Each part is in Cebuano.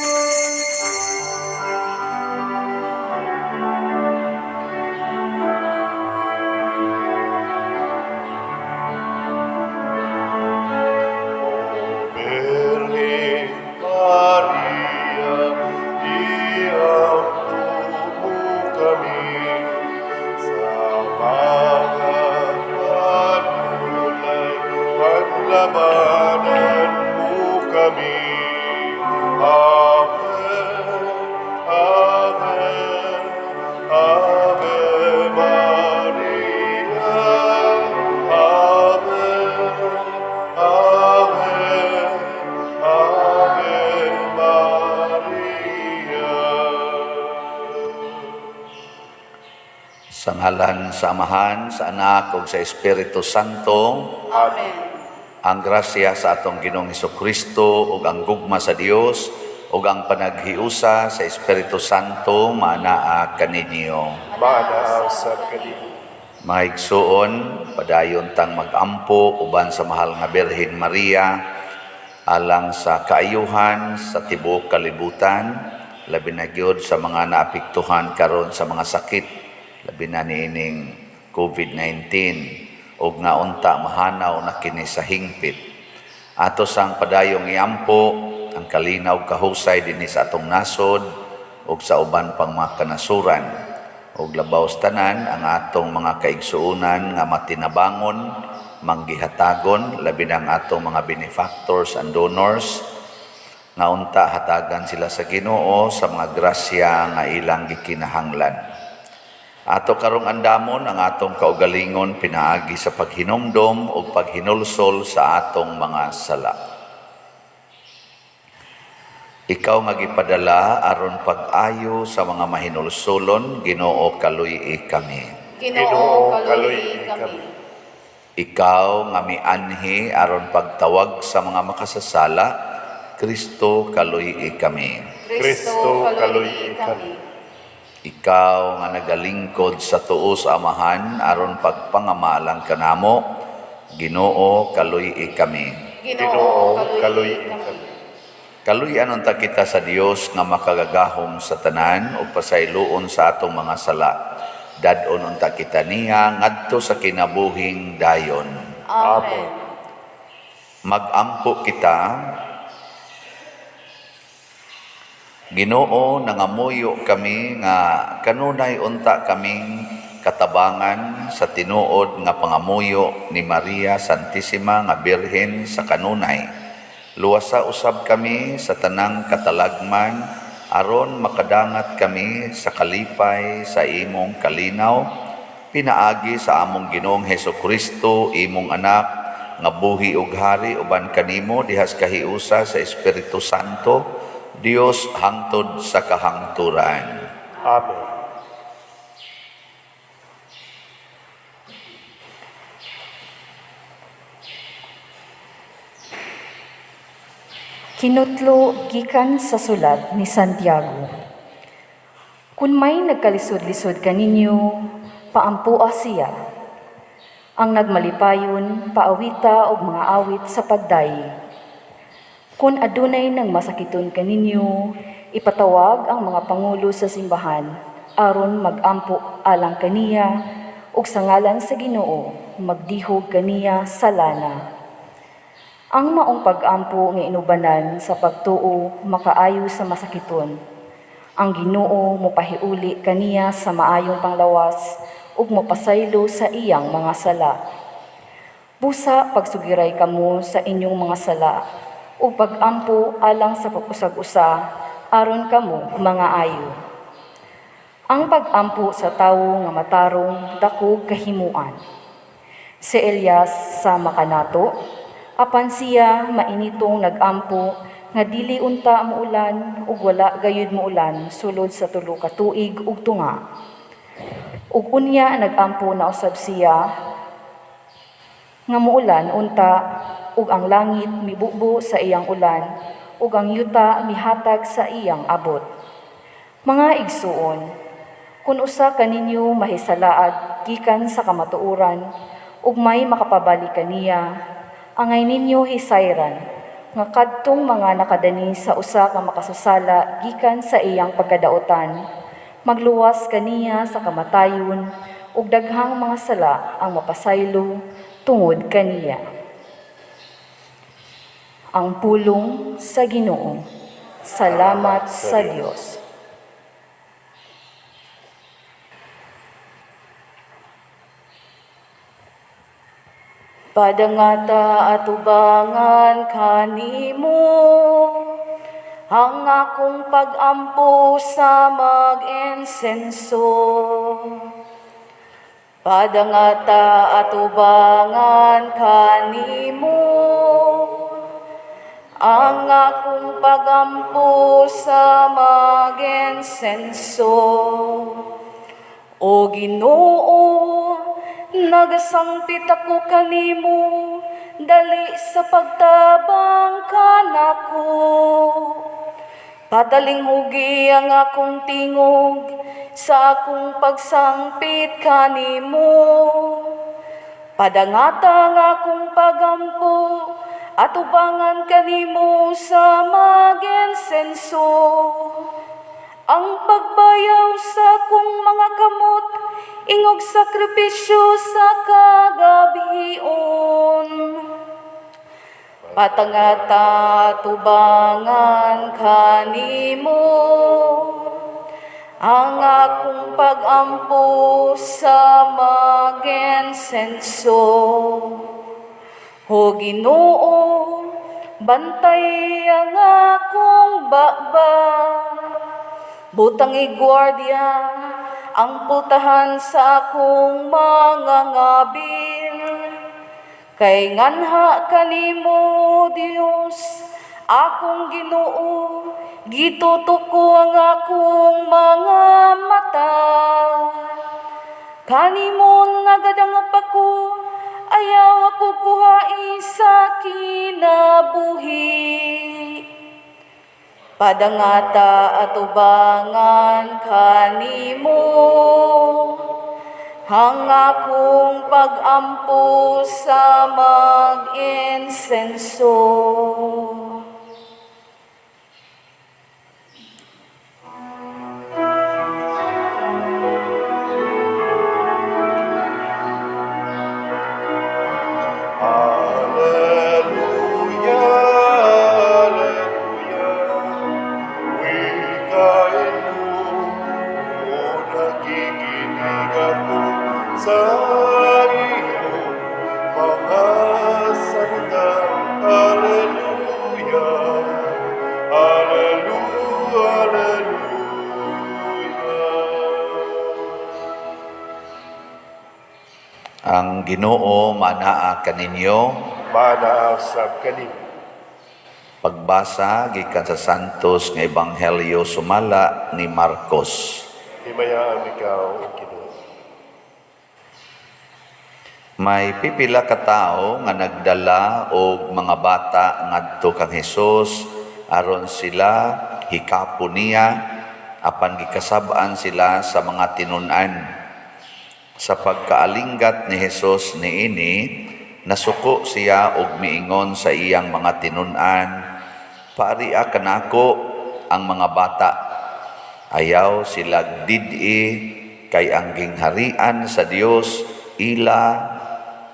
O Birhen Maria, iampo mo kami sa mga panulay, panlabanan mo kami. Ave, Ave, Ave Maria, Ave, Ave, Ave Maria. Sa ngalan sa Amahan, sa Anak ug sa Espiritu Santo, Amen. Ang grasya sa atong Ginoong Kristo ug ang gugma sa Dios ug ang panaghiusa sa Espiritu Santo maanaa kaninyo. Maanaa sad kanimo. Mga igsuon, padayon tang magampo uban sa mahal nga Birhen Maria alang sa kaayuhan sa tibuok kalibutan, labi na gyud sa mga naapektuhan karon sa mga sakit, labi na niining COVID-19 ug nga unta mahanaw na kini sa hingpit. Ato sang padayong iampo ang kalinaw kahusay dinhi sa atong nasod ug sa uban pang mga kanasuran ug labaw sa tanan ang atong mga kaigsuonan nga matinabangon, manggihatagon, labi na ang atong mga benefactors and donors, nga unta hatagan sila sa Ginoo sa mga grasya nga ilang gikinahanglan. Ato karong andamon ang atong kaugalingon pinaagi sa paghinumdom ug paghinulsol sa atong mga sala. Ikaw nga gipadala aron pag-ayo sa mga mahinulsolon, Ginoo, kaluy-i kami. Ginoo, kaluy-i kami. Ikaw nga mianhi aron pagtawag sa mga makasasala, Kristo, kaluy-i kami. Kristo, kaluy-i kami. Ikaw nga nagalingkod sa tuo sa Amahan aron pagpangamalang kanamo, Ginoo, kaluy-i kami. Ginoo, kaluy-i kami. Kaluy-an unta kita sa Dios nga makagagahom sa tanan ug pasayloon sa atong mga sala. Dad-on unta kita niya ngadto sa kinabuhing dayon. Amen. Magampo kita. Ginoo, nangamuyo kami nga kanunay unta kaming katabangan sa tinuod nga pangamuyo ni Maria Santissima nga Birhen sa kanunay. Luwasa usab kami sa tanang katalagman aron makadangat kami sa kalipay sa imong kalinaw, pinaagi sa among Ginoong Hesus Kristo, imong anak, nga buhi ug hari uban kanimo dihas kahiusa sa Espiritu Santo, Dios, hangtod sa kahangturan. Amen. Kinutlo gikan sa sulat ni Santiago. Kung may nagkalisod-lisod kaninyo, paampua siya. Ang nagmalipayon, paawita og mga awit sa pagdayi. Kung adunay nang masakiton kaninyo, ipatawag ang mga pangulo sa simbahan aron magampo alang kaniya ug sa ngalan sa Ginoo magdihog kaniya sa lana. Ang maong pag-ampo nga inubanan sa pagtuo makaayo sa masakiton. Ang Ginoo mopahiuli kaniya sa maayong panglawas ug mopasaylo sa iyang mga sala. Busa pagsugiray kamo sa inyong mga sala ug pag-ampo alang sa pag-usag-usa aron kamo mga ayo. Ang pag-ampo sa tawo nga matarong dakog kahimuan. Si Elias sama kanato, apan siya mainitong nagampo nga dili unta muulan ug wala gayud muulan sulod sa 3 ka tuig ug tunga. Ug unya nagampo na usab siya nga muulan unta, ug ang langit mibubo sa iyang ulan ug ang yuta mihatag sa iyang abot. Mga igsuon, kun usa kaninyo mahisalaag gikan sa kamatuoran ug may makapabalik kaniya, angay ninyo hisayran nga kadtong mga nakadani sa usa ka makasasala gikan sa iyang pagkadaotan, magluwas kaniya sa kamatayon ug daghang mga sala ang mapasaylo tungod kaniya. Ang pulong sa Ginoo. Salamat sa Dios. Padangata atubangan kanimo ang akong pag-ampo sa mag-insenso. Padangata atubangan kanimo ang akong pag-ampo sa mag-insenso. O Ginoo, nagasangpit ako kanimo, dali sa pagtabang kanako. Patalinghugi ang akong tingog sa akong pagsangpit kanimo. Padangata ang akong pagampo, atubangan kanimo sa mag-insenso. Ang pagbayaw sa akong mga kamot, ingog sakripisyo sa kagabhion. Patangata tubangan kanimo ang akong pag-ampo sa mag-insenso. O Ginoo, bantay ang akong baba. Butang igwardya ang pultahan sa akong mga ngabil. Kay nganha kanimo, Dios, akong Ginoo, gitutok ko ang akong mga mata. Kanimo nagadangop ako, ayaw ako kuhai sa kinabuhi. Padangata atubangan kanimo ang akong pag-ampo sa mag-insenso. Alleluia, Alleluia. Wikain mo, nakikinig ako sa iyong mga salita. Alleluia, Alleluia, Alleluia. Ang Ginoo manaa kaninyo. Manaa sab kanimo. Pagbasa gikan sa Santos nga Ebanghelyo sumala ni Marcos. Himayaan ikaw, Ginoo. May pipila ka tawo nga nagdala og mga bata ngadto kang Hesus aron sila hikapon niya, apan gikasab-an sila sa mga tinun-an. Sa pagkaalinggat ni Hesus niini, nasuko siya og miingon sa iyang mga tinun-an, "Paaria kanako ang mga bata. Ayaw sila did-i, kay ang gingharian sa Dios ila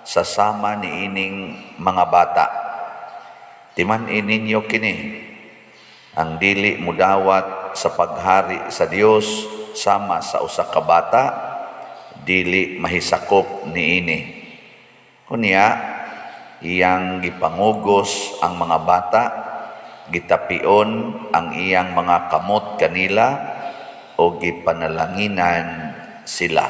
sa sama niining mga bata. Timan-i ninyo kini, ang dili mudawat sa paghari sa Dios sama sa usa ka bata, dili mahisakop niini." Unya, iyang gipangugos ang mga bata, gitapion ang iyang mga kamot kanila, o gipanalanginan sila.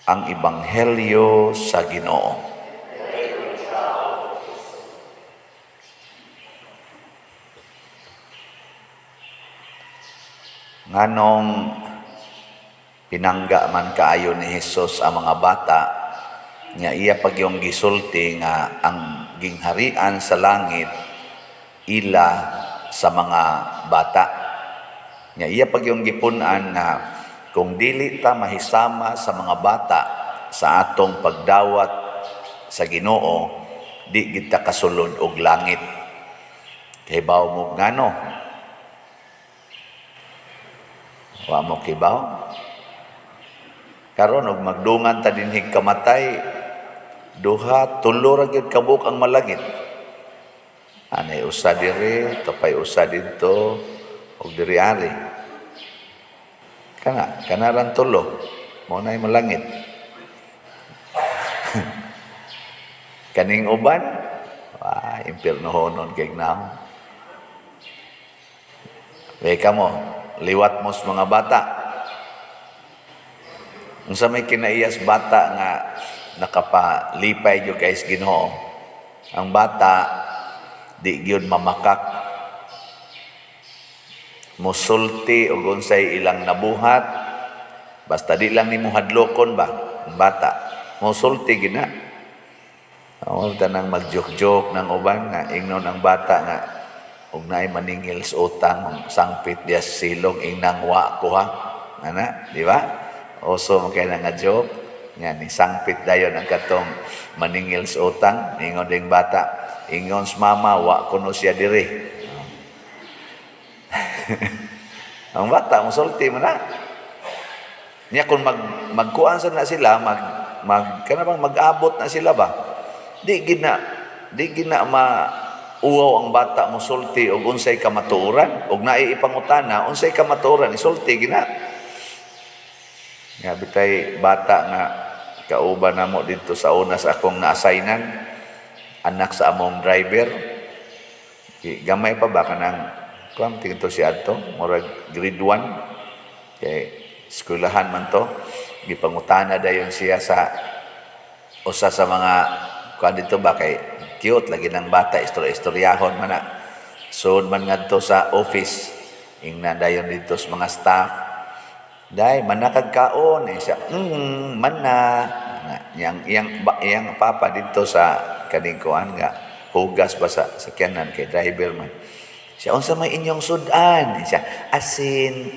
Ang Ebanghelyo sa Ginoo. Nganong pinangga man kaayo ni Hesus ang mga bata, nga iya pagyong gisulti nga ang gingharian sa langit ila sa mga bata. Nga iya pagyong gipun-an nga kung dili ta mahisama sa mga bata sa atong pagdawat sa Ginoo, di kita kasulod og langit. Kibaw mo ngano? Wa mo kibaw? Karon og magdungan ta dinhig kamatay, duha, tulo ra gyud kabuok ang malangit. Anay usa diri, tapay usa didto, ug diri ari. Kana, kanaran tulo, mao nay malangit. Kaning uban, ah, impiernohonon kay naong. Weka mo, liwat mo sa mga bata. Unsa may kinaiyas bata nga nakapalipay gyud kay Ginoo. Ang bata di gyud mamakak. Musulti og unsay ilang nabuhat, basta di lang nimo hadlokon ba ang bata. Musulti gina. Amo tanang mag-joke-joke ng uban nga ingnon ang bata nga og naay maningil sa utang sangpit diya sa silong, ingnang wa ko ha. Ana, di ba? Oso man kay nga joke nga ni sangpit dayon ang katong maningil sa utang, ingon ding bata, ingon sa mama wa kuno siya diri. Ang bata musulti man na. Nya kung magkuan sa na sila, mag mag kana bang mag-abot na sila ba? Di gina ma uwaw ang bata musulti og unsay kamatuoran og naay ipangutana unsay kamatuoran, isulti gina. Nga bitay bata nga kauban namo didto sa una sa akong na-assignan, anak sa among driver. Gamay pa ba, kanang kuan tingin to si adto, murag grade 1 kay eskwelahan man to. Gipangutana dayon siya sa usa sa mga kuan dito ba, kay cute lagi ng bata, istorya-istoryahon man na. Sud man ngadto sa office, ingna dayon dito sa mga staff, "Day, manakag kaon?" Eh, siya, mana." Yang yang ba, yang papa dito sa kaning kuan nga hugas ba sa sakyanan kay driver man. Siya, "Unsa may inyong sudan?" Siya, "Asin."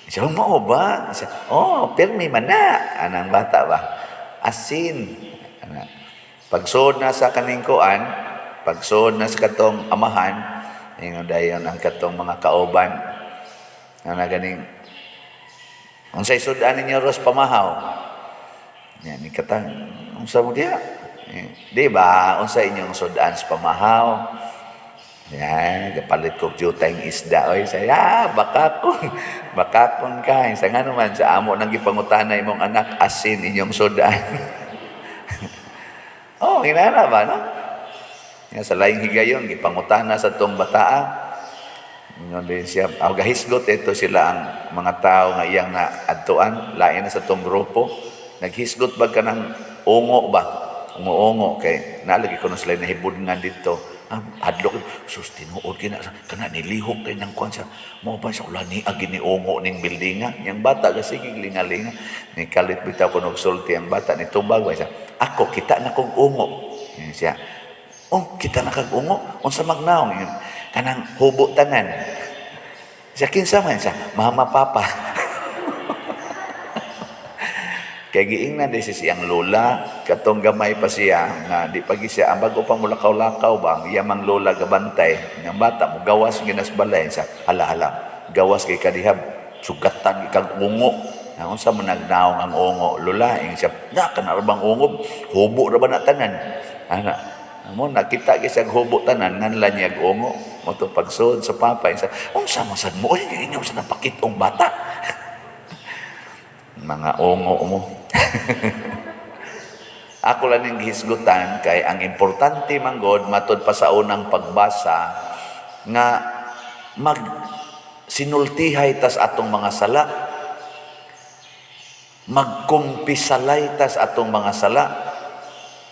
Siya, "Mao ba?" Siya, "Oh, pirmi man na." Anang bata ba? Asin. Ana. Pagsud na sa kaning kuan, pagsud na sa katong amahan, ingon dayon ang katong mga kauban. Ana ganing, "Unsay sudan ninyo ros pamahaw?" Yan, ni katang, "Unsa mo diha?" Eh, di ba? "Unsa inyong sudan sa pamahaw?" Yan, kapalit ko jutay isda. Oy, say, ah, bakakon. Bakakon ka. Sa nga naman, sa amo nang gipangutana imong anak, asin inyong sudan. Oh, ginana ba, no? Nga sa laing higayon, gipangutana sa tong bataa. Ingon din siya, aw gahisgot ito sila ang mga tao nga iyang na adtuan, lain na sa tong grupo. Naghisgot ba ka ng ungo ba? Ungo-ungo kay nalagi ko na sila nahibudngan dito. Ah, hadlok, sus, tinuod kina kana nilihok kay nang kuan sa mo ba sa ulan ni agi ni ungo ning buildinga. Yang bata kasi lingalinga. Ni kalit bitaw ko sulti ang bata ni tubag ba siya. "Ako kita na kong ungo." Yan siya. "Oh, kita na kag ungo. Unsa magnaong?" Yun. "Kanang hubo tanan." Siya, "Kinsa man?" Siya, "Mama, papa." Kay giingnan di siya siyang lola, katong gamay pa siya, nga di pagi siya, ang bago pa mulakaw-lakaw ba, ang iya mang lola gabantay, ang bata mo gawas ginas balay, sa hala-hala, gawas kay kadihab, sugatan kag ungo. Ang unsa man nagnaong ang ungo, lola? Ingon siya, "Na kana ra bang ungo, hubo ra ba na tanan?" Ana, mo nakita gyud siya hubo tanan, nganlan niya ungo. Mo to pagsud sa papa, siya, "Unsa man sad mo, oy, inyo sa napakitong bata." Mga ungo mo. Ako lang ning gihisgutan kay ang importante man god matud pa sa unang pagbasa nga mag sinultihay tas atong mga sala, magkumpisalay tas atong mga sala.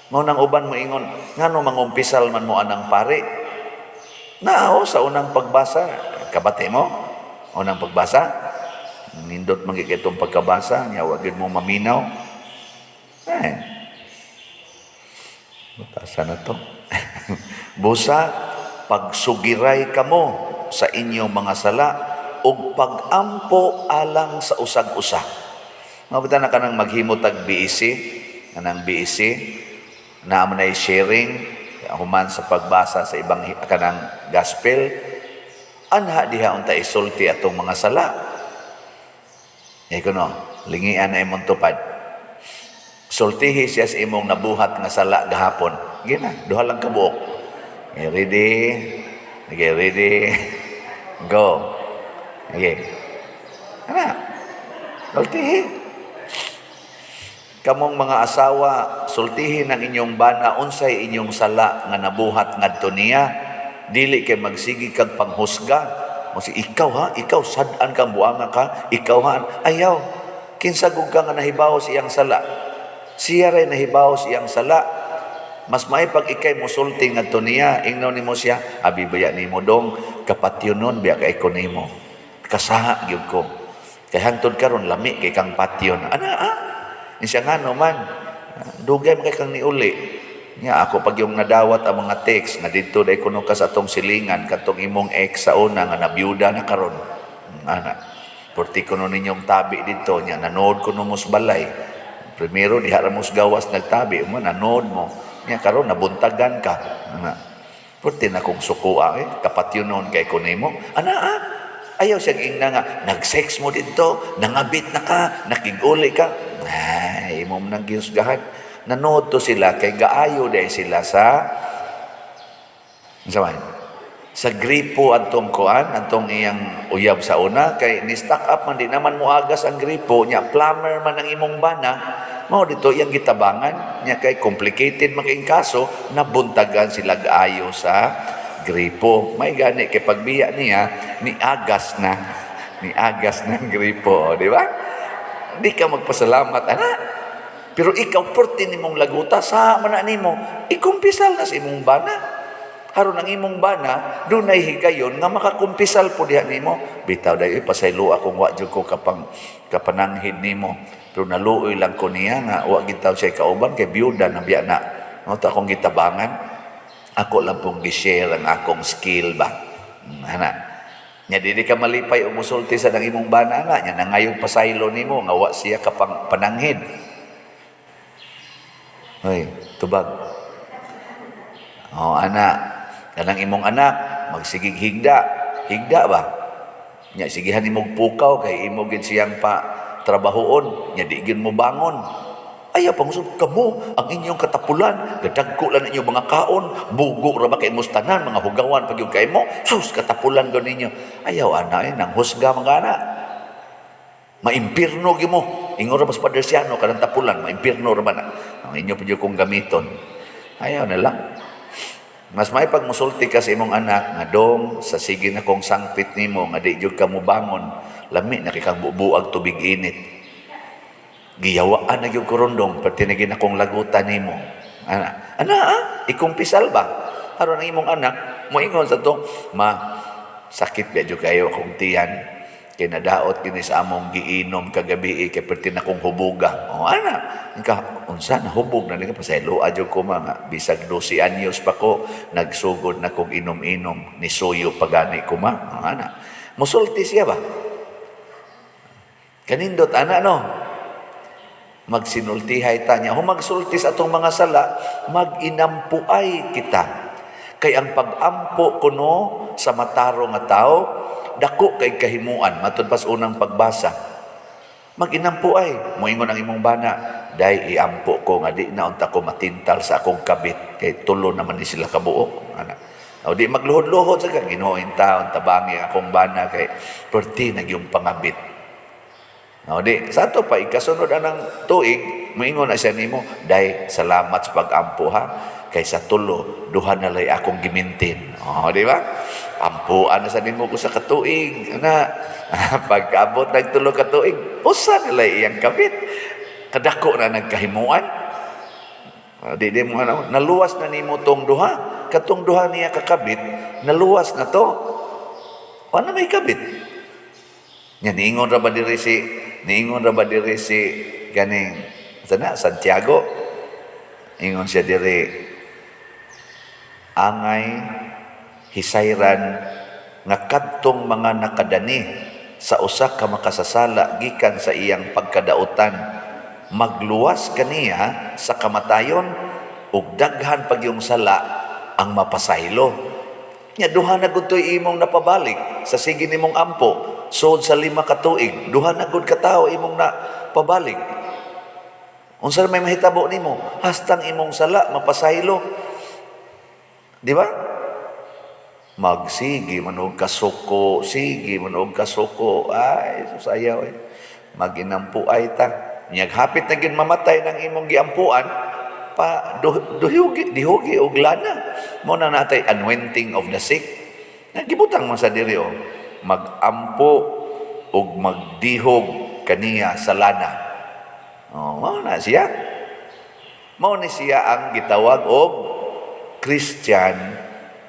Mao nang uban mo ingon, ngano mangumpisal man mo anang pare? Nao sa unang pagbasa, kabati mo? Unang pagbasa, nindot man gyud itong pagkabasa, nya wa gyud mo maminaw. Eh. Basa na to. Busa, pagsugiray kamo sa inyong mga sala ug pagampo alang sa usag-usa. Mabuta na kanang maghimo tag BEC, kanang BEC. Naa man ay sharing human sa pagbasa sa ibang kanang gospel, anha diha unta isulti atong mga sala. Eh kuno, lingian na imong tupad. Sultihi siya sa imong nabuhat nga sala gahapon. Gina, duha lang kabuok. Okay, ready? Okay, ready? Go. Okay. Ana. Sultihi. Kamong mga asawa, sultihin ang inyong bana unsay inyong sala nga nabuhat ngadto niya. Dili kay magsigi kag panghusga. Mo si ikaw ha, ikaw sad-an kang buanga ka, ikaw ha. Ayaw. Kinsa gud ka nga nahibaw sa iyang sala? Siya ray nahibaw sa iyang sala. Mas may pag ikay musulti ngadto niya, ingnon nimo siya, abi baya nimo dong, kapatyonon biya kay ko nimo. Kasaha gyud ko. Kay hantod karon lami kay kang patyon. Ana ah. Siya nga no man, dugay man kay kang niuli. Nya ako pag yung nadawat ang mga text nga didto day kuno ka sa atong silingan katong imong ex sa una nga nabiyuda na karon. Ana. Porti kuno ninyong tabi didto nya nanood kuno mo sa balay. Primero diha ra mo sa gawas nagtabi mo nanood mo. Nya karon nabuntagan ka. Ana. Porti na kong sukua eh kapatyonon kay ko nimo. Ana ah. Ayaw siya ingna nga nag-sex mo didto, nangabit na ka, nakig-uli ka. Ay, imo man nang gihusgahan. Nanood to sila kay gaayo dahil sila sa unsa man? Sa gripo antong kuan, antong iyang uyab sa una kay ni stock up man, di naman moagas ang gripo nya, plumber man ang imong bana, mao dito iyang gitabangan nya kay complicated man kay kaso, nabuntagan sila gaayo sa gripo. May gani kay pagbiya niya ni agas ng gripo, di ba? Di ka magpasalamat ana. Pero ikaw porti nimong laguta sa man nimo, ikumpisal na sa imong bana. Aron ang imong bana, dunay higayon nga makakumpisal po diha nimo. Bitaw dayo pasaylo akong wa jud ko kapang kapananghid nimo. Pero naluoy lang ko niya nga wa gid taw siya kauban kay byuda na biya na. No ta akong gitabangan. Ako lang pong gi-share ang akong skill ba. Ana. Nya dili ka malipay og musulti sa nang imong bana na nya nangayong pasaylo nimo nga wa siya kapang pananghid. Hoy, tubag. Oh, ana, kanang imong anak magsigig higda. Higda ba? Nya sigihan nimog pukaw kay imo gid siyang pa trabahoon, nya di gid mo bangon. Ayaw pangusap kamo ang inyong katapulan, gadagko lang inyong mga kaon, bugo ra ba kay mos tanan, mga hugawan pag yung kay mo, sus katapulan ko ninyo. Ayaw ana eh, nang husga mga ana. Maimpirno gyud mo. Ingon ra ba sa Padre Siano kanang tapulan, maimpirno ra ba na. Ang inyo pa kong gamiton. Ayaw na lang. Mas may pag musulti ka sa imong anak nga dong sa sige na kong sangpit nimo nga di jud ka mobangon, lami na kay kang bubuag tubig init. Giyawaan na gyud ko rondong perti na gid akong lagutan nimo. Ana, ana ah, ikumpisal ba? Aron ang imong anak moingon sa to, ma sakit ba jud kayo akong tiyan. Kay nadaot kini sa among giinom kagabi kay perti na kong hubuga. O ana, ka unsa na hubog na ni ka pasaylo adyo ko mga bisag 12 anyos pa ko nagsugod na kog inom-inom ni suyo pagani ko ma. O, ana. Musulti siya ba? Kanindot ana no. Magsinultihay ta niya. Kung magsulti sa atong mga sala, maginampuay kita. Kay ang pag-ampo kuno sa matarong nga tao, dako kay kahimuan matud pas unang pagbasa. Maginampuay, moingon ang imong bana, day iampo ko nga di na unta ko matintal sa akong kabit kay tulo naman ni sila kabuok ana. O di magluhod-luhod sa ka Ginoo taon tabangi akong bana kay perti na gyung pangabit. O di sa ato pa ikasunod anang tuig moingon na siya nimo, day salamat sa pag-ampo ha kay sa tulo duha na lay akong gimintin. O di ba? Ampuan na sa nimo ko sa katuig na pag-abot ng tulo ka tuig usa na lay iyang kabit. Kadako na nagkahimuan. Di di mo ano, naluwas na nimo tong duha. Katong duha niya kakabit, naluwas na to. Ano may kabit? Nya niingon ra ba diri si ganing sana Santiago? Ingon siya diri angay hisayran nga kadtong mga nakadani sa usa ka makasasala gikan sa iyang pagkadautan magluwas kaniya sa kamatayon. Ug daghan pag yung sala ang mapasaylo. Nya duha na gud to'y imong napabalik sa sige nimong ampo. Sod sa 5 ka tuig, duha na gud ka tawo imong napabalik. Unsa may mahitabo nimo? Hastang imong sala mapasaylo. Di ba? Magsige man og kasuko, sige man og kasuko. Ay, sayaw eh. Maginampuay ta. Nyag hapit na gyud mamatay ng imong giampuan, pa duhugi, dihugi og lana. Mo na natay anointing of the sick. Nagibutang man sa diri oh. Magampo og magdihog kaniya sa lana. Oh, mao na siya. Mao ni siya ang gitawag og Christian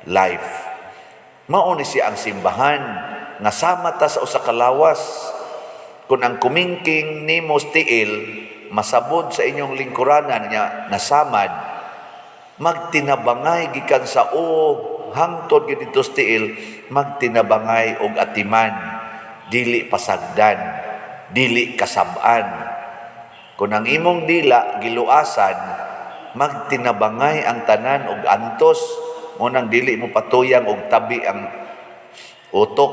life. Mao ni siya ang simbahan nga sama ta sa usa ka lawas. Kung ang kumingking nimo tiil masabod sa inyong lingkuranan niya nasamad, magtinabangay gikan sa o hangtod gid didto sa tiil, magtinabangay og atiman, dili pasagdan, dili kasab-an. Kung ang imong dila giluasan, magtinabangay ang tanan og antos mo nang dili mo patuyang og tabi ang utok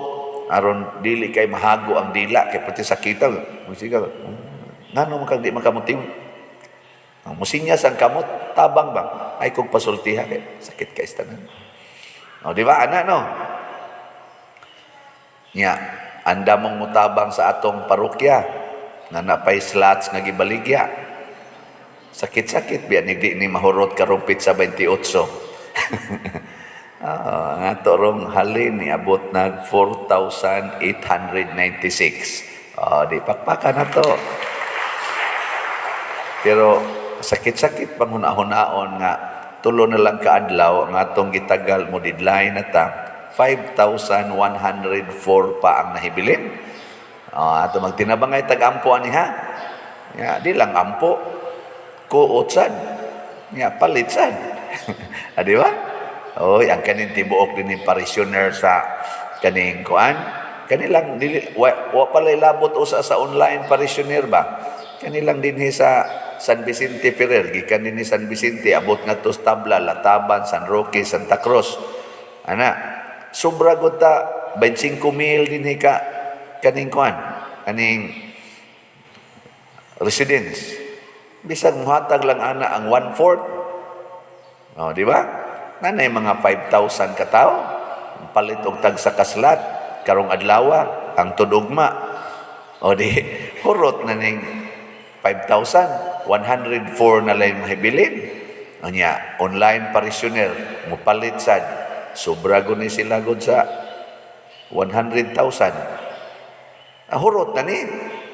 aron dili kay mahago ang dila kay pati sakita musika ngano man kang di makamuting ang musinyas ang kamot tabang ba ay kung pasultiha kay sakit kay tanan. O, di ba ana, no? Nya anda mong mutabang sa atong parokya nga napay slots nga gibaligya, sakit-sakit biya ni di ni mahurot karong petsa 28. Ah, nga to rong halin ni abot nag 4,896. Oh, di pakpakan na to. Pero sakit-sakit pang hunahunahon nga tulo na lang kaadlaw ang atong gitagal mo deadline na ta, 5,104 pa ang nahibilin. Oh, ato magtinabangay tag-ampo ani ha. Ya, di lang ampo kuot sad. Ya, palit sad. Ah, di ba? Oy, ang kaning tibuok din ni parishioner sa kaning kuan. Kanilang dili wa palay labot usa sa online parishioner ba. Kanilang dinhi sa San Vicente Ferrer, gikan dinhi San Vicente abot ngadto sa Tabla, Lataban, San Roque, Santa Cruz. Ana, sobra gud ta 25 mil dinhi ka kaning kuan, kaning residence. Bisag muhatag lang ana ang one-fourth. Oh, di ba? Nanay mga 5,000 ka tawo. Palit og tag sa kaslat karong adlawa ang tudugma. O di hurot na ning 5,104 na lang mahibilin. Unya, online parishioner mupalit sad. Sobra gud ni sila gud sa 100,000. Ah, hurot na ni.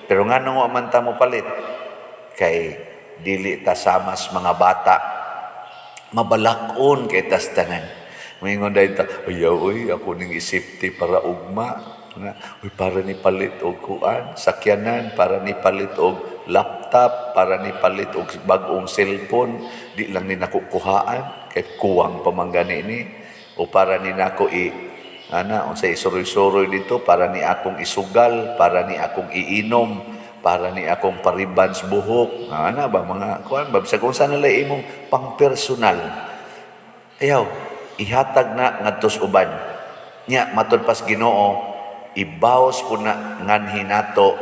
Pero ngano wa man ta mo palit? Kay dili ta samas mga bata. Mabalakon kay tas tanan. Moingon dahil ta, "Ayaw, oy, ako ning isipti para ugma. Nga, uy, para ni palit og kuan, sakyanan, para ni palit og laptop, para ni palit og bag-ong cellphone, di lang ni nako kuhaan, kay kuwang pa man gani ni, o para ni nako i ana unsay isuroy-suroy dito, para ni akong isugal, para ni akong iinom, para ni akong paribans buhok," ana ba mga kuan ba, bisag unsa na lang imong pang-personal. Ayaw, ihatag na ngadto sa uban. Nya matud pas Ginoo, ibawas po na nganhi nato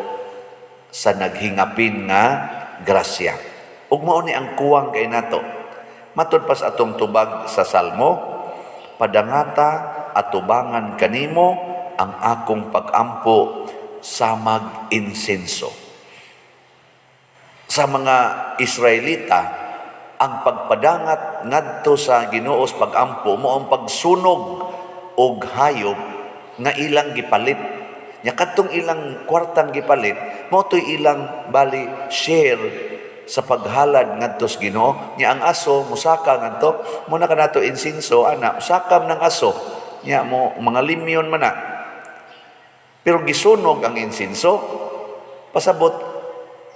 sa naghingapin nga grasya. Ug mao ni ang kuwang kay nato. Matud pas atong tubag sa Salmo, "Padangata atubangan kanimo ang akong pagampo samag insenso." Sa mga Israelita, ang pagpadangat ngadto sa Ginoo sa pagampo mo ang pagsunog og hayop nga ilang gipalit. Nya kadtong ilang kwartang gipalit, mao to'y ilang bali share sa paghalad ngadto sa Ginoo. Nya ang aso musaka ngadto, mo na kanato insinso ana, usakam ng aso. Nya mo mga limyon man na. Pero gisunog ang insinso, pasabot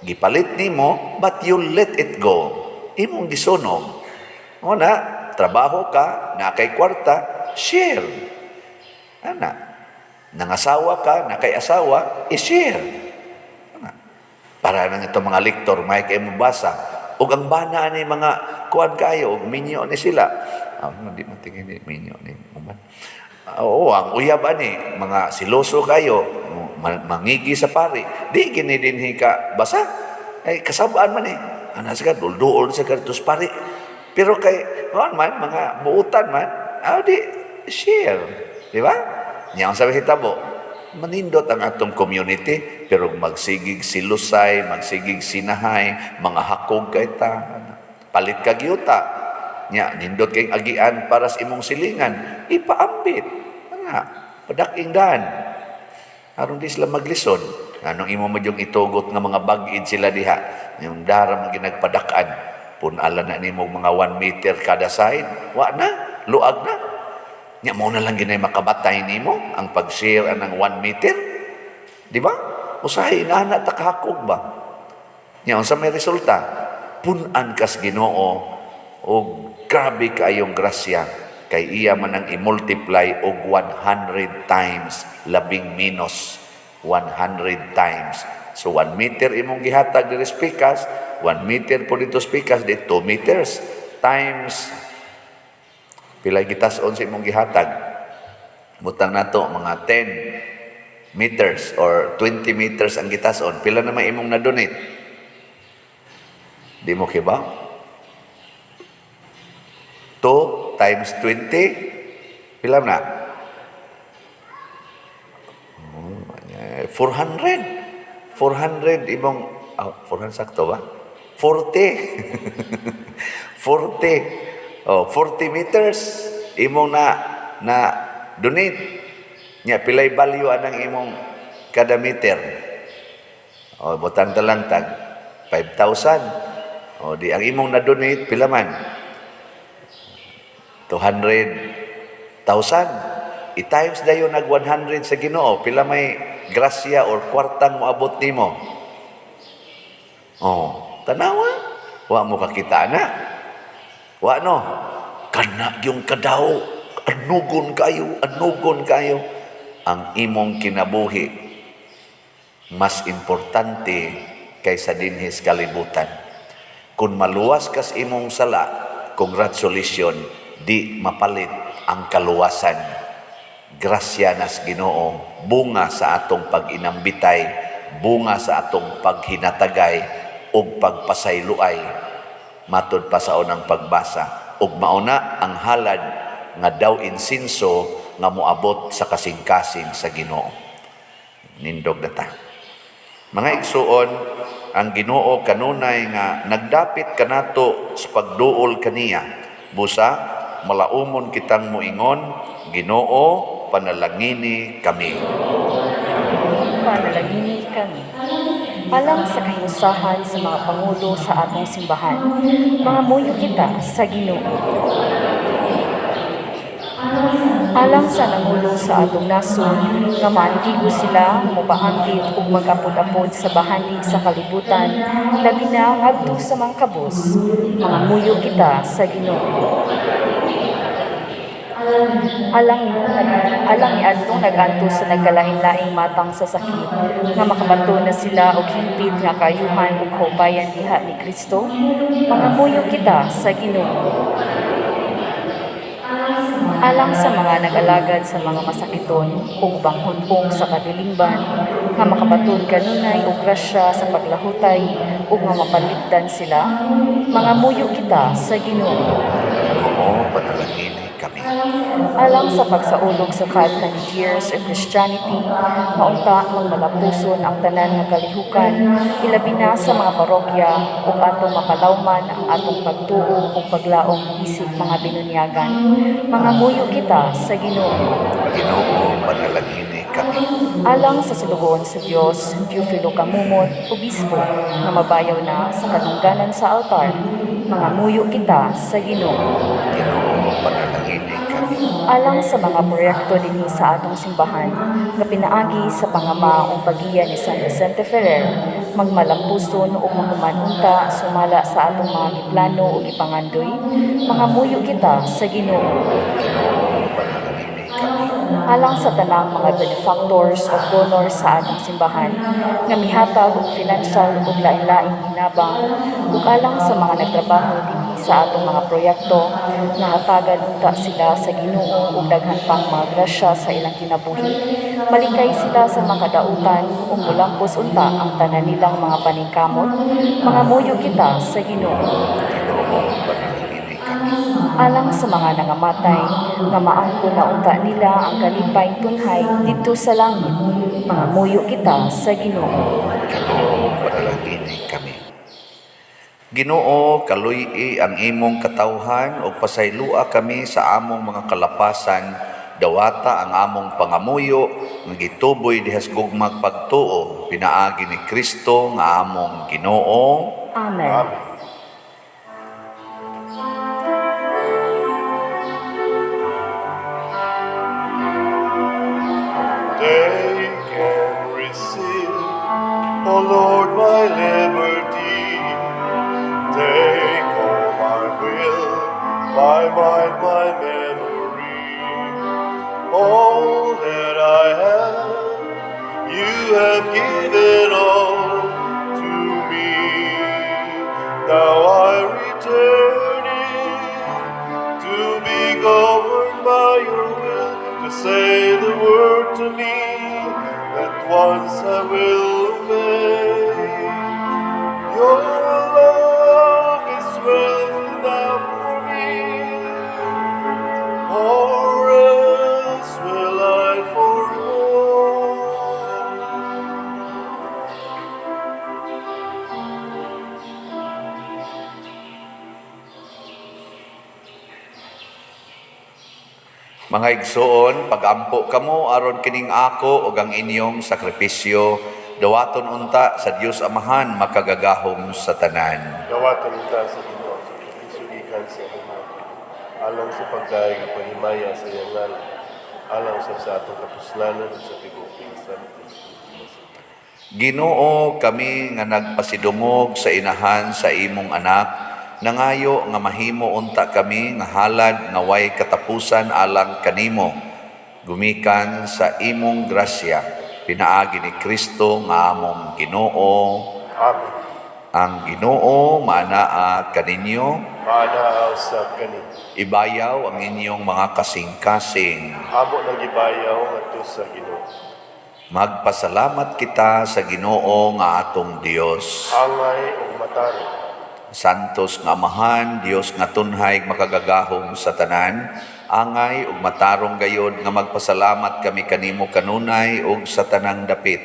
gipalit nimo, but you let it go. Imong gisunog. O na, trabaho ka, na kay kwarta, share. Ana, nangasawa ka, na kay asawa, i-share. Ana. Para nang itong mga lektor, may kay mo basa. Ug ang bana ni mga kuan kayo, ug minyo ni sila. Ah, di man tingin ni minyo ni uban. Ah, oo, ang uyab ani, mga siloso kayo, mangigi sa pari. Di gini dinhi ka basa. Ay kasabaan man eh. Ana sa dulduol sa kadtos pari. Pero kay kuan man mga buutan man, ah, di share, di ba? Nya ang sabi hitabo, manindot ang atong community, pero magsigig silusay, magsigig sinahay, mga hakog kay ta, palit kag yuta. Nya nindot kay agian para sa imong silingan, ipaambit. Nga, padaking daan. Aron di sila maglisod. Anong imo mo yung itugot nga mga bag-id sila diha? Yung dara man ginagpadakan. Punala na nimo mga 1 meter kada side. Wa na, luag na. Nya mo na lang ginay makabatay nimo ang pag-share anang 1 meter. Di ba? Usahay ingana ta kahakog ba? Nya unsa may resulta? Pun-an kas Ginoo og grabe kaayong grasya kay iya man ang i-multiply og 100 times, labing minus 100 times. So 1 meter imong gihatag diri sa pikas, 1 meter po dito sa pikas, di 2 meters times pila gitas-on sa imong gihatag. Butang nato mga 10 meters or 20 meters ang gitason, pila naman imong na-donate? Di mo kibaw? 2 times 20, pila na? Oh, 400. 400 imong, oh, 400 sakto ba? 40. 40. Oh, 40 meters imong na na donate. Nya pilay value anang imong kada meter? Oh, butang talantag 5,000. Oh, di ang imong na donate pila man? 200,000. I-times dayon nag 100 sa Ginoo, pila may grasya or kwartang moabot nimo? Oh, tanawa. Wa mo kakita na. Wa no. Kana yung kadaw, anugon kayo, anugon kayo. Ang imong kinabuhi mas importante kaysa dinhi sa kalibutan. Kung maluwas kas imong sala, congratulations, di mapalit ang kaluwasan. Grasya nas Ginoo, bunga sa atong pag-inambitay, bunga sa atong paghinatagay ug pagpasayloay. Matud pa sa unang pagbasa, ug mauna ang halad nga daw insinso nga moabot sa kasing-kasing sa Ginoo. Nindog na ta. Mga igsuon, ang Ginoo kanunay nga nagdapit kanato sa pagduol kaniya. Busa malaumon kitang moingon, "Ginoo, panalangini kami." Panalangini kami. Alang sa kahiusahan sa mga pangulo sa atong simbahan, mangamuyo kita sa Ginoo. Alang sa nangulo sa atong nasod, nga maantigo sila, mopaambit ug mag-apod-apod sa bahandi sa kalibutan, labi na ngadto sa mangkabos, mangamuyo kita sa Ginoo. Alang niadtong nag-antos sa nagkalain-laing matang sa sakit, nga makabato na sila og hingpit nga kaayuhan ug kaupayan diha ni Kristo, mangamuyo kita sa Ginoo. Alang sa mga nag-alagad sa mga masakiton ug ubang hun-ong sa katilingban, nga makabaton kanunay og grasya sa paglahutay ug nga mapalikdan sila, mangamuyo kita sa Ginoo. Ginoo, panalangini kami. Alang sa pagsaulog sa 500 years of Christianity, maunta magmalapuson ang tanan nga kalihukan, ilabi na sa mga parokya, ug atong mapalawman ang atong pagtuo ug paglaom isip mga binunyagan. Mangamuyo kita sa Ginoo. Ginoo, panalangini kami. Alang sa sulugoon sa Dios, Teofilo Camomot, Obispo, nga mabayaw na sa kadungganan sa altar, mangamuyo kita sa Ginoo. Ginoo, panalangini kami. Alang sa mga proyekto dinhi sa atong simbahan nga pinaagi sa pangama ug paggiya ni San Vicente Ferrer, magmalampuson ug mahuman unta sumala sa atong mga giplano ug gipangandoy, mangamuyo kita sa Ginoo. Ginoo, panalangini kami. Alang sa tanang mga benefactors o donors sa atong simbahan nga mihatag og financial ug lain-laing hinabang ug alang sa mga nagtrabaho dinhi sa atong mga proyekto nga hatagan unta sila sa Ginoo og daghan pang mga grasya sa ilang kinabuhi. Malikay sila sa makadautan ug mulampos unta ang tanan nilang mga paningkamot. Mangamuyo kita sa Ginoo. Ginoo, panalangini kami. Alang sa mga nangamatay nga maangkon na unta nila ang kalipay tunhay didto sa langit. Mangamuyo kita sa Ginoo. Ginoo, panalangini kami. Ginoo, kaluy-i ang imong katawhan ug pasaylua kami sa among mga kalapasan. Dawata ang among pangamuyo nga gituboy diha sa gugmag pagtuo pinaagi ni Kristo nga among Ginoo. Amen. Amen. Take and receive, O Lord, my liberty. Take all my will, my mind, my memory. All that I have, you have given all to me. Now I return it to be governed by your will, to say the word to me, that once I will obey. Your love is wealth enough for me, or else will I forego. Mga igsoon, pagampo kamo aron kining ako ug ang inyong sakripisyo dawaton unta sa Dios Amahan makagagahom sa tanan. Dawatan ta sa Ginoo sa sakripisyo gikan sa imo alang sa pagdayeg ug paghimaya sa iyang ngalan, alang usab sa atong kapuslanan ug sa tibuok sa. Ginoo, kami nga nagpasidungog sa inahan sa imong anak, nangayo nga mahimo unta kami nga halad nga way katapusan alang kanimo. Gumikan sa imong grasya, pinaagi ni Kristo nga among Ginoo. Amen. Ang Ginoo maanaa kaninyo. Maanaa usab kaninyo. Ibayaw ang inyong mga kasing-kasing. Amo nang gibayaw ngadto sa Ginoo. Magpasalamat kita sa Ginoo nga atong Dios. Angay ug matarong. Santos nga Amahan, Dios nga tunhay makagagahom sa tanan, angay ug matarong gayod nga magpasalamat kami kanimo kanunay ug sa tanang dapit.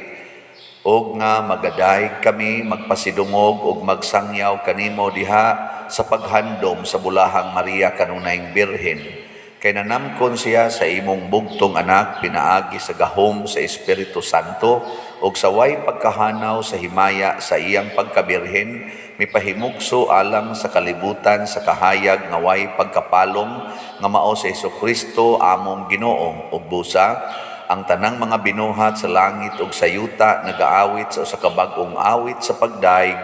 Ug nga magadayeg kami, magpasidungog ug magsangyaw kanimo diha sa paghandom sa bulahang Maria kanunayng Birhen. Kay nanamkon siya sa imong bugtong anak pinaagi sa gahom sa Espiritu Santo ug sa way pagkahanaw sa himaya sa iyang pagkabirhen, mipahimugso alang sa kalibutan sa kahayag nga way pagkapalong nga mao sa Hesukristo among Ginoo. Ug busa ang tanang mga binuhat sa langit ug sa yuta nagaawit sa usa ka bag-ong awit sa pagdaig.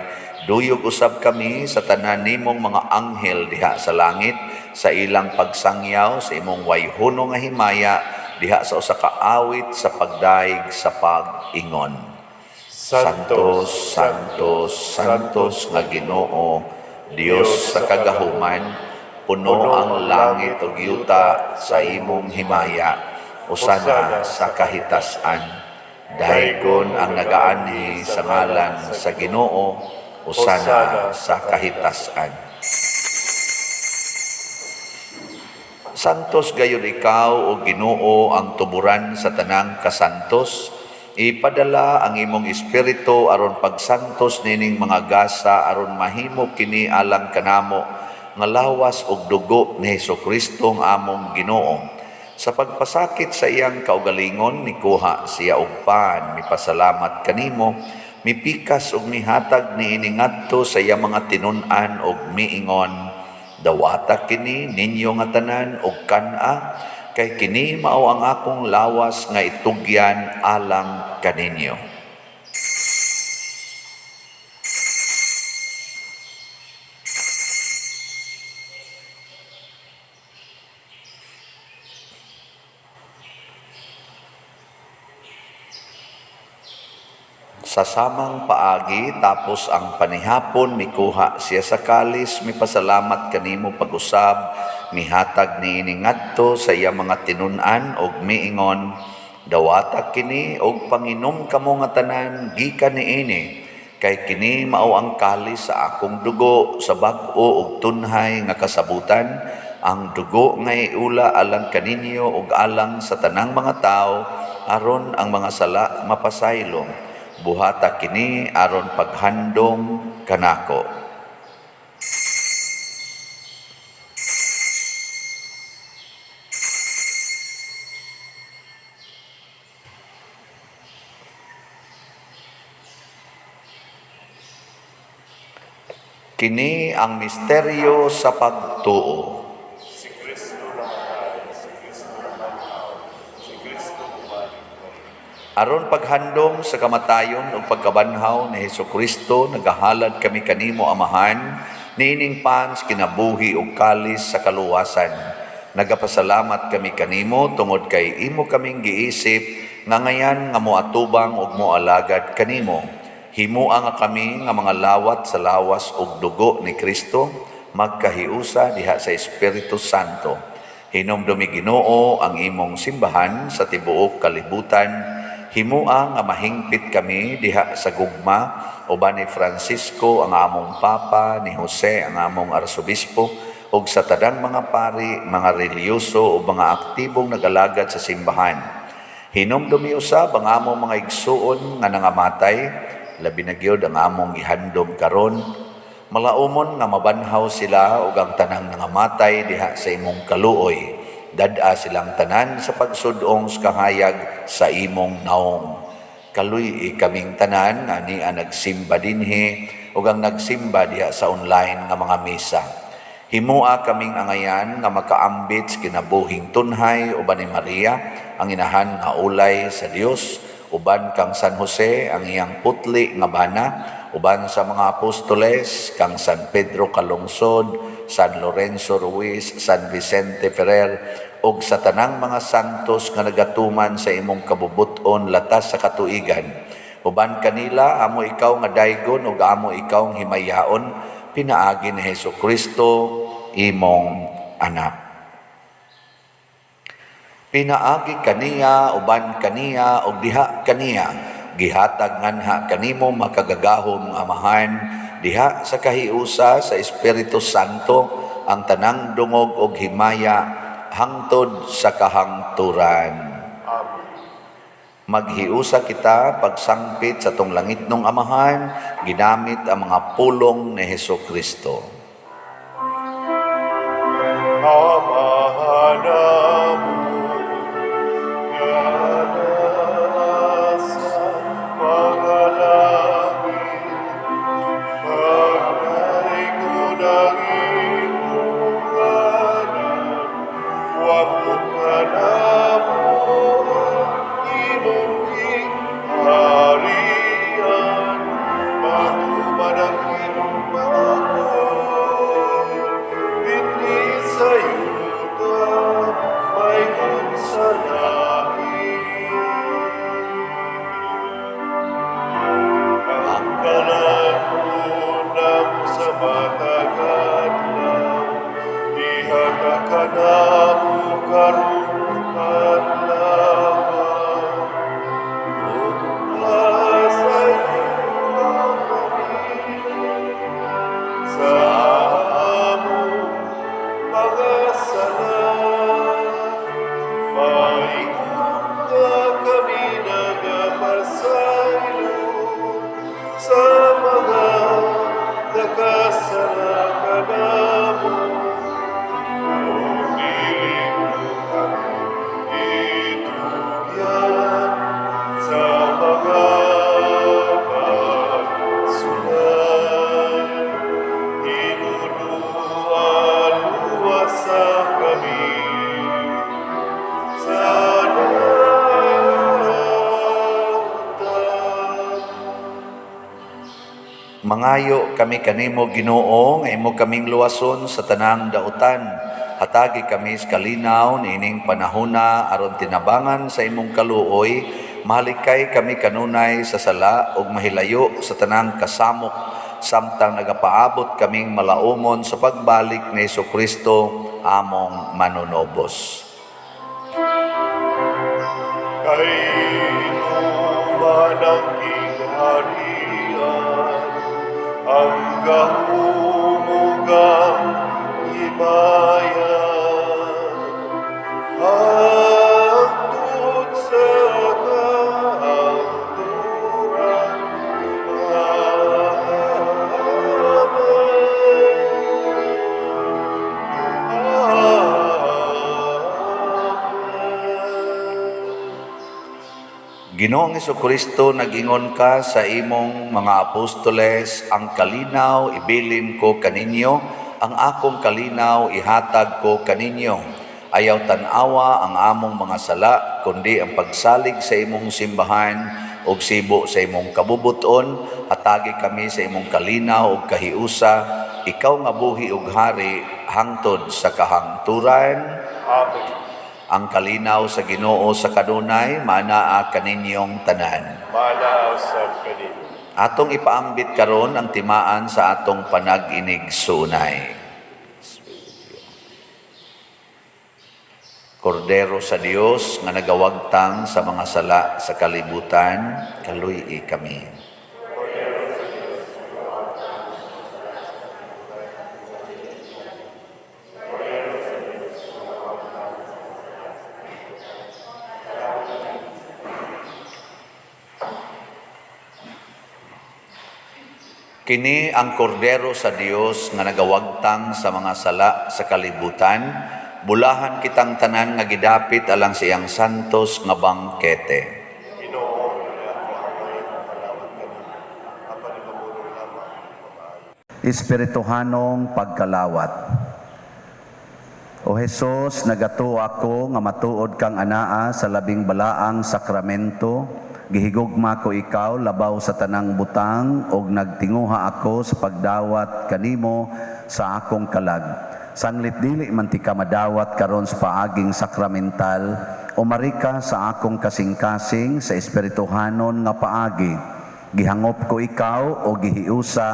Duyog usab kami sa tanan nimong mga anghel diha sa langit sa ilang pagsangyaw sa imong wayhono nga himaya diha sa usa ka awit sa pagdaig sa pag-ingon. Santos, Santos, Santos nga Ginoo, Dios sa kagahuman, puno ang langit ug yuta sa imong himaya. Usana sa kahitasan. Daygon ang nagaanhi sa ngalan sa Ginoo, usana sa kahitasan. Santos gayud ikaw o Ginoo ang tuburan sa tanang kasantos. Ipadala ang imong espiritu aron pagsantos nining mga gasa aron mahimo kini alang kanamo nga lawas ug dugo ni Hesukristo ang among Ginoo. Sa pagpasakit sa iyang kaugalingon nikuha siya og pan, mipasalamat kanimo, mipikas ug mihatag niini ngadto sa iyang mga tinun-an ug miingon, dawata kini ninyo nga tanan og kan-a, kay kini mao ang akong lawas nga itugyan alang kaninyo. Sa samang paagi, tapos ang panihapon, mikuha siya sa kalis, mipasalamat kanimo pag-usab, mihatag niini ngadto sa iya mga tinun-an og miingon, "Dawata kini og panginom kamo nga tanan gikan niini, kay kini mao ang kalis sa akong dugo sa bag-o ug tunhay nga kasabutan, ang dugo nga iula alang kaninyo ug alang sa tanang mga tawo aron ang mga sala mapasaylo. Buhata kini aron paghandom kanako." Kini ang misteryo sa pagtuo. Si Kristo namatay, si Kristo nabanhaw, si Kristo bumalik muli. Aron paghandom sa kamatayon ug pagkabanhaw ni Hesukristo, nagahalad kami kanimo, Amahan, niining pan sa kinabuhi ug kalis sa kaluwasan. Nagapasalamat kami kanimo tungod kay imo kaming giisip nga ngayan nga moatubang ug moalagad kanimo. Himoa nga kami nga mga lawat sa lawas ug dugo ni Kristo magkahiusa diha sa Espiritu Santo. Hinumdumi, Ginoo, ang imong simbahan sa tibuok kalibutan. Himoa nga mahingpit kami diha sa gugma uban ni Francisco ang among Papa, ni Jose ang among Arsobispo, ug sa tanang mga pari, mga relihiyoso ug mga aktibong nagalagad sa simbahan. Hinumdumi usab ang among mga igsuon nga nangamatay, labi na gyud ang among gihandom karon. Malaumon nga mabanhaw sila ug ang tanang nangamatay diha sa imong kaluoy. Dad-a silang tanan sa pagsud-ong sa kahayag sa imong naong. Kaluy-i kaming tanan nga ania nagsimba dinhi ug ang nagsimba diha sa online nga mga misa. Himoa kaming angayan nga makaambit sa kinabuhing tunhay uban ni Maria, ang inahan nga ulay sa Dios, uban kang San Jose, ang iyang putli nga bana, uban sa mga apostoles, kang San Pedro Calungsod, San Lorenzo Ruiz, San Vicente Ferrer, ug sa tanang mga santos nga nagatuman sa imong kabubut-on latas sa katuigan. Uban kanila, amo ikaw nga daygon ug amo ikaw nga himayaon, pinaagi ni Hesus Kristo, imong anak. Pinaagi kaniya, uban kaniya, ug diha kaniya, gihatag nganha kanimo makagagahom nga Amahan, diha sa kahiusa sa Espiritu Santo, ang tanang dungog ug himaya hangtod sa kahangturan. Amen. Maghiusa kita pagsangpit sa atong langitnong Amahan, ginamit ang mga pulong ni Hesus Kristo. Amahan namo, nga naa sa mga langit, pagdaygon ang imong ngalan, moabot kanamo ang imong gingharian, matuman ang imong pagbuot, dinhi sa yuta, maingon sa langit. Ang kalan-on namo sa matag adlaw, ihatag kanamo karong adlaw. Ug pasayloa kami sa among mga sala, maingon nga kami nagapasaylo sa mga nakasala kanamo. Ug dili mo kami itugyan sa mga pagsulay. Hinunua, luwasa kami sa dautan. Mangayo kami kanimo, Ginoo, nga imo kaming luwason sa tanang dautan. Hatagi kami sa kalinaw niining panahona aron tinabangan sa imong kaluoy, Mahalikay kami kanunay sa sala ug mahilayo sa tanang kasamok samtang nagapaabot kaming malaumon sa pagbalik ni Hesukristo among manunobos. Kay imuman ang gingharian, ang gahom ug ang himaya, hangtod sa kahangturan. Amen. Amen. Ginoong Hesukristo, nag-ingon ka sa imong mga apostoles, "Ang kalinaw ibilin ko kaninyo, ang akong kalinaw ihatag ko kaninyo. Ayaw tan-awa ang among mga sala, kundi ang pagsalig sa imong simbahan ug sibo sa imong kabubuton, hatagi kami sa imong kalinaw ug kahiusa, ikaw nga buhi ug hari hangtod sa kahangturan." Amen. Ang kalinaw sa Ginoo sa kanunay maanaa kaninyong tanan. Maanaa usab kanimo. Atong ipaambit karon ang timaan sa atong panag-inigsuonay. Kordero sa Dios nga nagawagtang sa mga sala sa kalibutan, kaluy-i kami. Kini ang kordero sa Dios nga nagawagtang sa mga sala sa kalibutan, bulahan kitang tanan nga gidapit alang sa iyang santos nga bangkete. Ginoo, dili ako angay mokalawat kanimo, apan ipamulong lamang pamaayo. Espirituhanong pagkalawat. O Hesus, nagatuo ako nga matuod kang anaa sa labing balaang sakramento. Gihigugma ko ikaw labaw sa tanang butang ug nagtinguha ako sa pagdawat kanimo sa akong kalag. Sanglit dili man tika madawat karon sa paaging sakramental, umari ka sa akong kasing-kasing sa espirituhanon nga paagi. Gihangop ko ikaw o gihiusa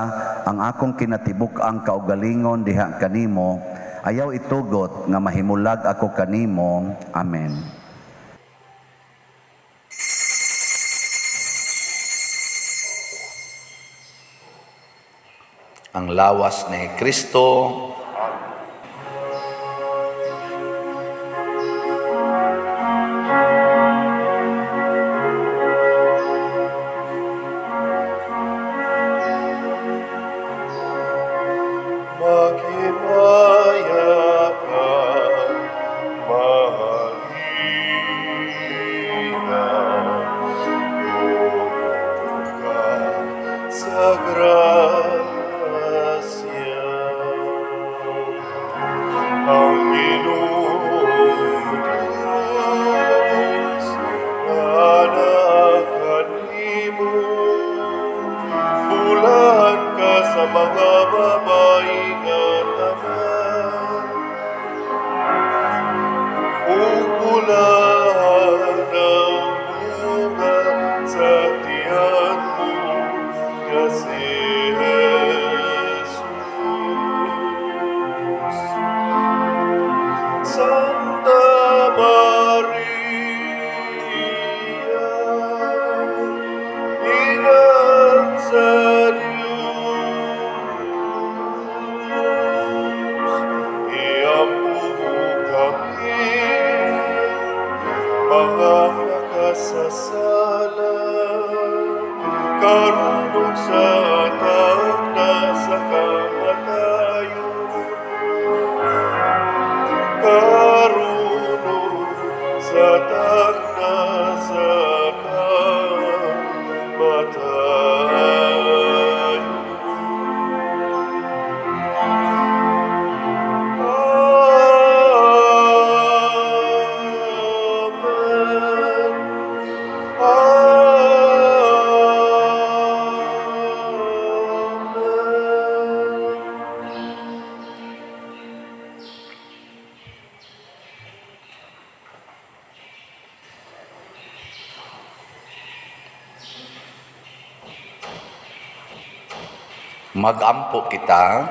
ang akong kinatibuk-ang kaugalingon diha kanimo. Ayaw itugot nga mahimulag ako kanimo. Amen. Ang lawas ni Kristo. Maghimaya ka, Maria, puno ka sa grasya. Ang Ginoong Diyos anaa kanimo, bulahan ka sa mga babae nga tanan, ug bulahan ang bunga sa tiyan mo nga si Jesus. Santa Maria, Ina sa Diyos, iampo mo kami, mga makasasala, karon ug sa takna sa kamatayon. Karon ug sa takna sa kamatayon. Amen. Amen. Magampo kita.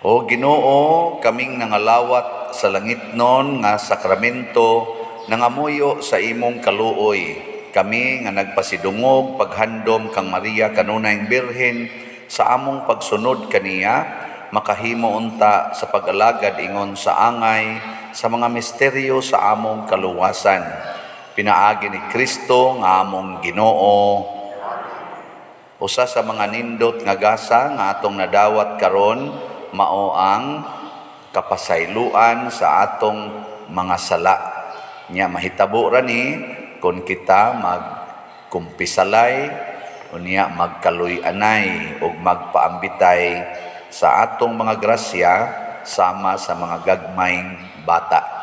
O Ginoo, kaming nangalawat sa langitnon nga sakramento, nangamuyo sa imong kaluoy. Kami nga nagpasidungog paghandom kang Maria kanunayng Birhen sa among pagsunod kaniya, makahimo unta sa pag-alagad ingon sa angay sa mga misteryo sa among kaluwasan. Pinaagi ni Kristo nga among Ginoo. Usa sa mga nindot nga gasa nga atong nadawat karon mao ang kapasayloan sa atong mga sala. Nya mahitabo ra ni kon kita magkumpisalay, unya magkaluy-anay ug magpaambitay sa atong mga grasya sama sa mga gagmayng bata.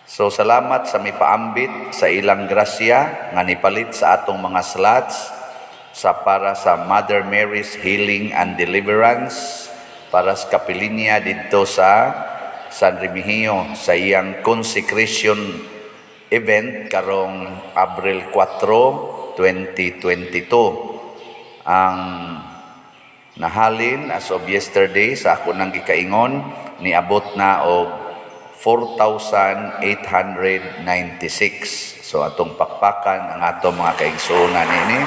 So salamat sa mipaambit sa ilang grasya nga nipalit sa atong mga slots sa para sa Mother Mary's Healing and Deliverance para sa kapilinya didto sa San Remigio sa iyang consecration event karong Abril 4, 2022. Ang nahalin as of yesterday sa ako nang gikaingon, niabot na og 4,896. So atong pakpakan ang atong mga kaigsuonan niini.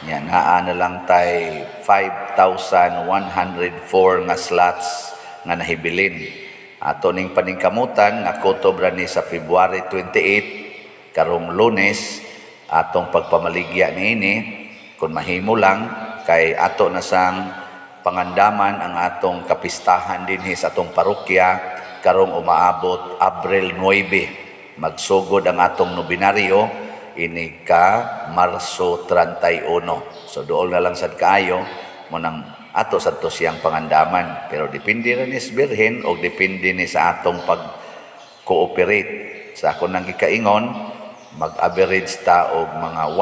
Yan, naa na lang tay 5,104 nga slots nga nahibilin. Ato ning paningkamutan nga kutob ra ni sa February 28 karong Lunes atong pagpamaligya niini kung mahimo lang, kay ato na sang pangandaman ang atong kapistahan dinhi sa atong parokya karong umaabot Abril 9. Magsugod ang atong nobinaryo ini ka Marso 31. So dool na lang sad kaayo mo nang ato sad to siyang pangandaman, pero depende ra ni sa Birhen o depende ni sa atong pag-cooperate. Sa ako nang gikaingon, mag-average ta og mga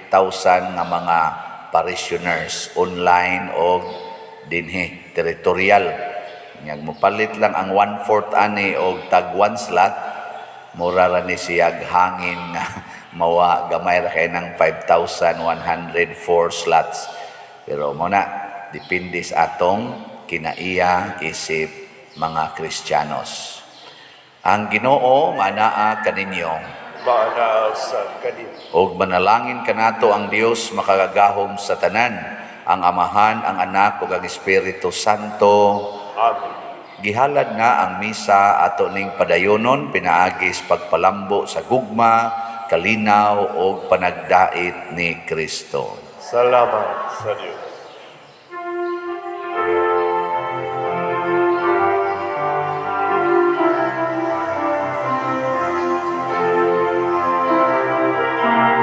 100,000 nga mga parishioners online og dinhi territorial. Nyag mopalit lang ang 1/4 ani og tag 1 slot, mura ra ni siyag hangin nga mawa gamay ra kay ng 5,104 slots. Pero mo na depende sa atong kinaiya isip mga Kristiyanos. Ang Ginoo manaa kaninyo. Maanaa sa kaninyo. Og manalangin kanato ang Dios makagagahom sa tanan, ang Amahan, ang Anak ug ang Espiritu Santo. Amen. Gihalad na ang misa, ato ning padayonon pinaagi sa pagpalambo sa gugma, kalinaw ug panagdait ni Kristo. Salamat sa Dios.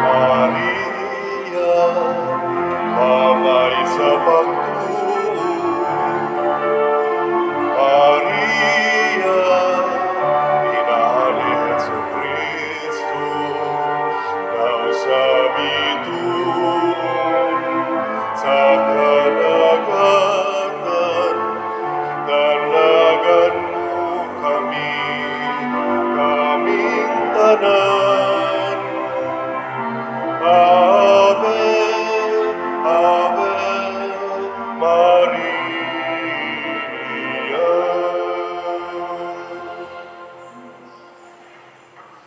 Maria, mamay sa pagtuo.